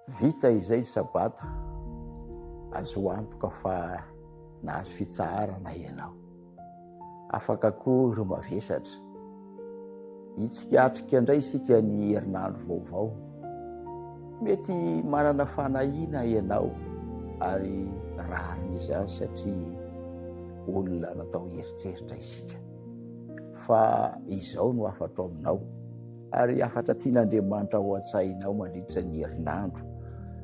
Vita izay ny Sabata, azo antoka fa nahazo fitsaharana ianao. Afaka koa ireo mavesatra. Hitsikatrika indray isika ny herinandro vaovao. Mety manana fanahiana ianao ary rariny izany satria olona natao hieritreritra isika. Fa izao no hafatro aminao ary hafatra tian'Andriamanitra ho an-tsainao mandritra ny herinandro.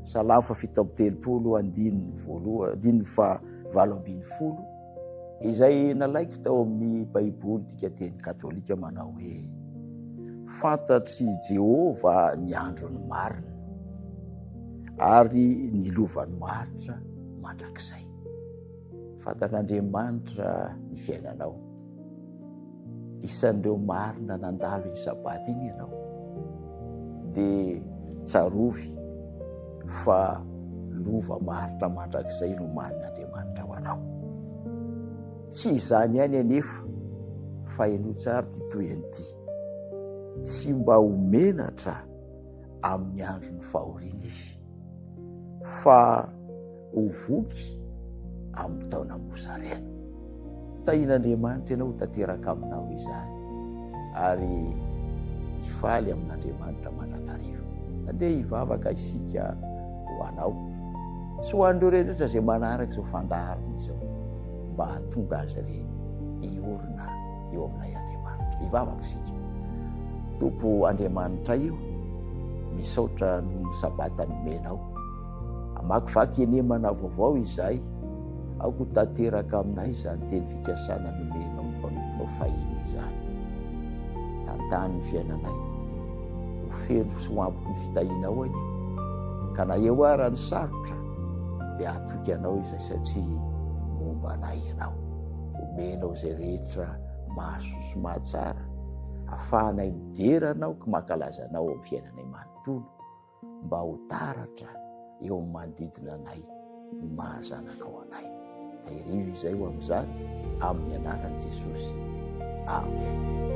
Salamo faha 37 andininy voalohany, andininy faha 18. Izay nalaiko tao amin'ny Baiboly dikanteny katolika manao hoe, Fantatr'i Jehovah ny andron'ny marina, ary ny lovany maharitra mandrakizay. Fantatr'Andriamanitra ny fiainanao. Isan'ireo marina nandalo iny sabata iny ianao, dia tsarovy fa lova maharitra mandrakizay no omanin'Andriamanitra ho anao. Tsy izany ihany anefa fa henoy tsara ity tohiny ity. Tsy mba ho menatra amin'ny andron'ny fahoriana izy, fa ho voky amin'ny taona mosarena. Tahian'Andriamanitra ianao ho tanteraka aminao izany ary hifaly amin'Andriamanitra mandrakariva. Andeha hivavaka isika ho anao sy ho an'ireo rehetra izay manaraka izao fandaharana izao mba hahatonga azy ireny hiorina eo amin'ilay Andriamanitra. Hivavaka isika. Tompo Andriamanitra io, misaotra noho ny sabata nomenao. Hamakivaky henemana vaovao izahay, aoka ho tanteraka aminay izany teny fikasana nomenao ny mpanomponao fahiny izany. Tantano ny fiainanay, ho feno sy ho ampoky ny fitahianao anie, ka na eo ara ny sarotra dia hatoky anao izay satria momba anay ianao. Omenao izay rehetra mahasoa sy mahatsara, afahanay midera anao ka mankalaza anao amin'ny fiainanay manontolo. mba ho taratra eo amin'ny manodidina anay ny maha zanakao anay. Tahirizo izay ho amin'izany amin'ny anaran'i Jesosy. Amen.